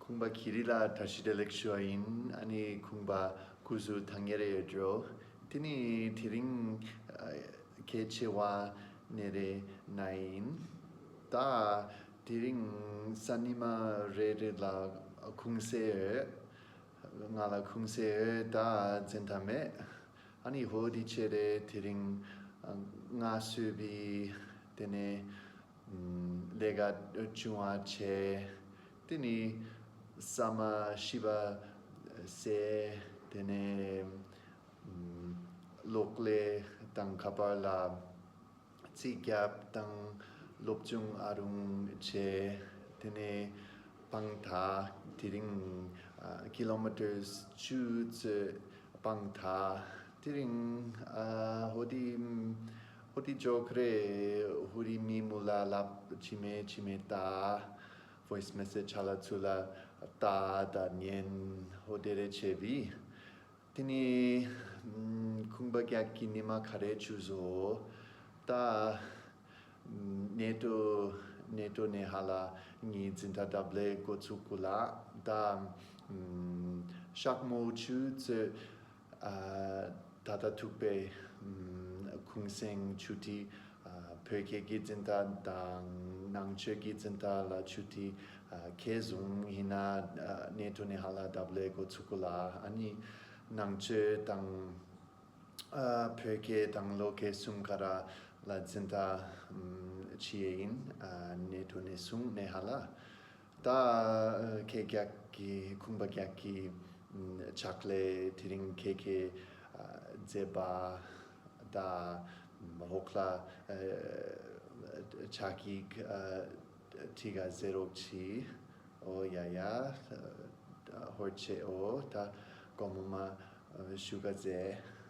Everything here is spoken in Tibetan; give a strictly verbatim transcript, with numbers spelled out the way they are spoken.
ཁུངས་པ་ཁྱི་རི་ལ་བཀྲ་ཤིས་བདེ་ལེགས་ཞུ་བ་ཡིན། ཨ་ནི་ཁུངས་པ་སྐུ་གཟུགས་ཐང་ཉེ་རེ་ཡོད་འགྲོ། དེ་ནི་དེ་རིང་ཨ་གལ་ཆེ་བ་ནེ་རེ་ན་ཡིན། ད་དེ་རིང་ས་ཉི་མ་རེ་རེ་ལ་ཁུངས་སེ་ཡོད། ང་ལ་ཁུངས་སེ་ཡོད། ད་འཛིན་ཐ་མེད། ཨ་ནི་ཧོ་དི་ཆེ་རེ་དེ་རིང་ང་སུ་བི་དེ་ནས་ལས་ཀ་བྱུང་བ་བྱས། དེ་ནི་ཟ་མ་ཤི་བ་ཟས། དེ་ནས་གློག་ཀླད་དང་ཁ་པར་ལ་རྩིས་རྒྱབ་དང་སློབ་སྦྱོང་ཨ་རུང་བྱས། དེ་ནས་སྤང་ཐ་དེ་རིང་ཀི་ལོ་མི་ཊར་བཅུ་ཙམ་སྤང་ཐ་དེ་རིང་ཧོ་དི་ཧོ་དི་ཇོག་རེ་ཧུ་རི་མི་མུ་ལ་ལབ་ཅི་མེ་ཅི་མེ་ད་ཝོ་ཡིས་མེ་སེ་ཇི་ཆ་ལ་ཚུ་ལ་ད་ད་ཉན་ཧོ་དེ་རེ་ཆེ་བི། དེ་ནི་ཁུངས་པ་རྒྱག་གི་ཉི་མ་ག་རེ་བྱུང་སོང་། ད་ནེ་ཊོ་ནེ་ཊོ་ནས་ཧ་ལ་ངའི་འཛིན་གྲྭ་འདབས་ལས་འགོ་ཚུགས་གུ་ལ་ད་ཤག་མོ་ཆུ་ཚོད་ད་ལྟ་ཐུག་པའི་གུང་སེང་ཆུ་ཊི་བོད་སྐད་ཀྱི་འཛིན་གྲྭ་དང་ནང་ཆོས་ཀྱི་འཛིན་གྲྭ་ལ་ཆུ་ཊི་ཁེ་བཟུང་ཡིན་ན་ནེ་ཊོ་ནས་ཧ་ལ་འདབས་ལས་འགོ་ཚུགས་གུ་ལ་ཨ་ནི་ནང་ཆོས་དང་བོད་སྐད་དང་ལོ་ཁེ་གསུམ་ཀ་ར་ལ་འཛིན་གྲྭ་ཆི་ཡེ་ཡིན། ནེ་ཊོ་ནས་གསུང་ནས་ཧ་ལ། ད་ཁེ་རྒྱག་གི་ཁུངས་པ་རྒྱག་གི་ཕྱག་ལས་དེ་རིང་ཁེ་ཁེ་མཛེས་པ་ད་ཧོག་ལ་ཕྱག་གི་ཁྲི་ག་ཟེ་རོག་ཆི་ཨོ་ཡ་ཡ་ཧོར་ཆེ་ཨོ་ད་གོ་མོ་མ་ཞུ་ག་ཟེ།